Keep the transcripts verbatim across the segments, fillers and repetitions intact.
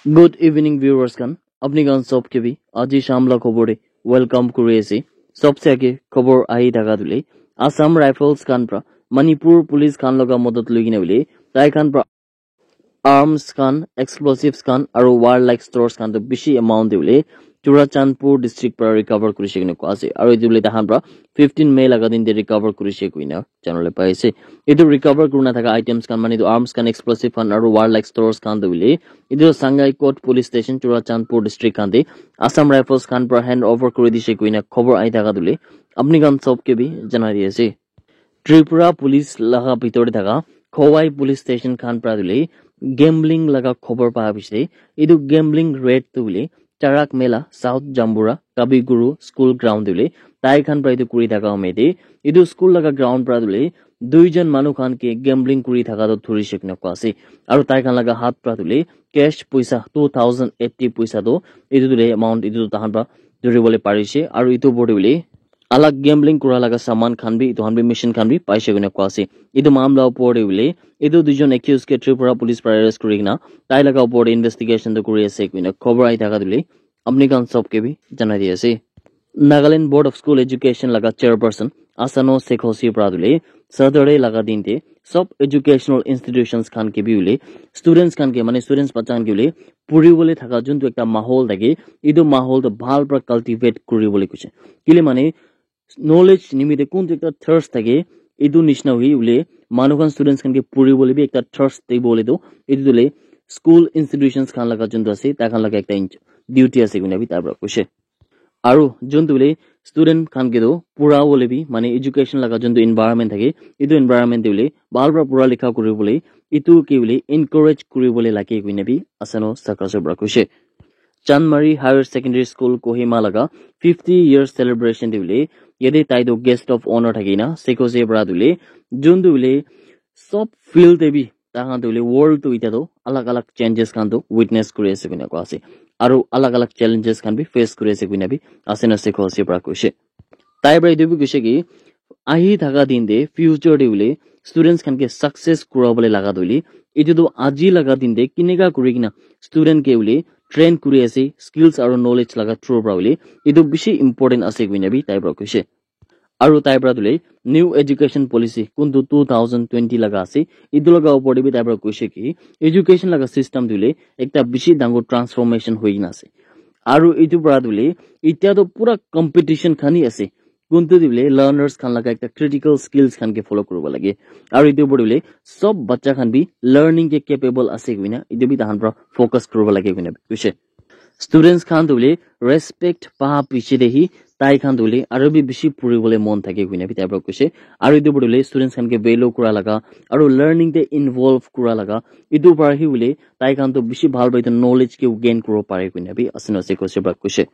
Good evening, viewers khan. Apni khan sob ke bhi aji sham la khobor te welcome kuri ase. Sobse age khobor ahi thaka tu hoile Assam Rifles khan pra Manipur Police khan laga madad loi kena hoile tai khan pra arms khan, explosives khan aru warlike stores khan tu bishi amount te hoile Churachandpur district pra recover kurishe kena koa ase. Aru etu hoile tai khan pra fifteen May laga din te recover kurishe koina janabole pai ase. Etu recover kurina thaka items khan mane etu arms khan, explosive khan aru warlike stores khan tu hoile etu Sangaikot Police Station, Churachandpur district khan te Assam Rifles khan pra hand over kuri dishe koina khobor ahi thaka tu hoile apni khan sob ke bhi janai di ase. Tripura Police laga bitor te thaka Khowai Police Station khan pra tu hoile gambling laga khobor pa bishi etu gambling raid tu hoile Charak Mela, South Jambura, Kabiguru School Ground tu hoile tai khan pra etu kuri thaka home te etu school laga ground pra tu hoile duijon manu khan ke gambling kuri thaka tu dhurishe kena koa ase. Aru tai khan laga hath pra tu hoile cash poisa two thousand eighty poisa tu etu tu hoile amount etu tu tai khan pra dhuribole parishe. Aru etu opor te hoile alag gambling kura laga saman khan bi, etu khan bi machine khan bi paishe koina koa ase. Etu mamla opor te hoile etu duijon accused ke Tripura Police pra arrest kuri kena tai laga opor te investigation tu kuri ase koina khobor ahi thaka tu hoile apni khan sob ke bhi janai di ase. Nagaland Board of School Education laga chairperson Asano Sekhosi pra tu hoile Saturday laga din te sob educational institutions khan ke bhi hoile students khan ke mane students bacha khan ke hoile puri bole thaka juntu ekta mahol thake etu mahol tu bhal pra cultivate kuri bole koise. Kile mane knowledge nimite kuntu ekta thirst thake etu nishina hoile manu khan students khan ke puri bole bhi ekta thirst thaki bole tu etu tu hoile school institutions khan laga juntu ase tai khan laga ekta in- duty ase koina bhi tai pra koise. Aru juntu hoile student khan ke tu pura bole bhi mane education laga juntu environment thake etu environment te hoile bhal pra pura likha kuri bole etu ke hoile encourage kuri bole lage koina bhi Asano Sekhosi pra koise. Chanmari Higher Secondary School Kohima laga fifty year celebration te hoile yate tai tu guest of honour thaki na Sekhosi pra tu hoile juntu hoile sob field te bhi tai khan tu hoile world tu itya tu alag alag changes khan tu witness kuri ase koina koa ase. Aru alag alag challenges khan bhi face kuri ase koina bhi Asano Sekhosi pra koise. Tai pra etu bhi koise ki ahi thaka din te future te hoile students khan ke success kura bole laga tu hoile etu tu aji laga din te kineka kuri kena student ke hoile train kuri ase skills aru knowledge laga through pra hoile etu bishi important ase koina bhi tai pra koise. Aru tai pra tu hoile new education policy kuntu two thousand twenty laga ase etu laga opor te bhi tai pra koise ki education laga system tu hoile ekta bishi dangor transformation hoi kena ase. Aru etu pra tu hoile itya tu pura competition khan hi ase kuntu tu hoile learners khan laga ekta critical skills khan ke follow kuribo lage. Aru etu opor te hoile sob bacha khan bhi learning ke capable ase koina etu bhi tai khan pra focus kuribo lage koina koise. Students khan tu hoile respect pa piche te hi tai khan tu hoile aru bhi bishi puri bole mon thake koina bhi tai pra koise. Aru etu opor te hoile students khan ke value kura laga aru learning te involve kura laga etu pra hi hoile tai khan tu bishi bhal pra etu knowledge ke gain kuribo pare koina bhi Asano Sekhosi pra koise.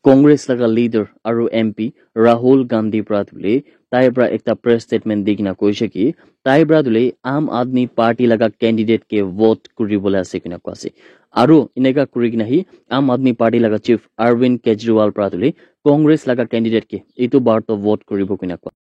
Congress laga leader aru M P Rahul Gandhi pra tu hoile tai pra ekta press statement di kena koise ki tai pra tu hoile Aam Aadmi Party laga candidate ke vote kuri bole ase koina koa ase. Aru eneka kuri kena hi Aam Aadmi Party laga chief Arvind Kejriwal pra tu hoile Congress laga candidate ke etu bar to vote kuribo koina koa.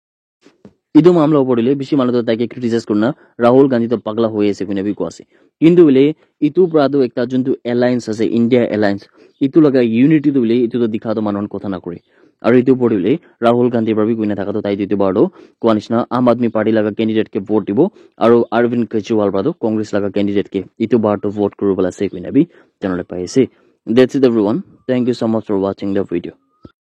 Etu mamla opor te hoile bishi manu tu tai ke criticize kurina Rahul Gandhi tu pagla hoi ase koina bhi koa ase. Kintu hoile etu pra tu ekta juntu alliance ase, India alliance, etu laga unity tu hoile etu tu dikha tu manu khan kotha na kore. Aru etu opor te hoile Rahul Gandhi pra bhi koina thaka tu tai tu etu bar tu koa nishina Aam Aadmi Party laga candidate ke vote dibo aru Arvind Kejriwal pra tu Congress laga candidate ke etu bar tu vote kuribo la ase koina bhi janabole pai ase. That's it everyone. Thank you so much for watching the video.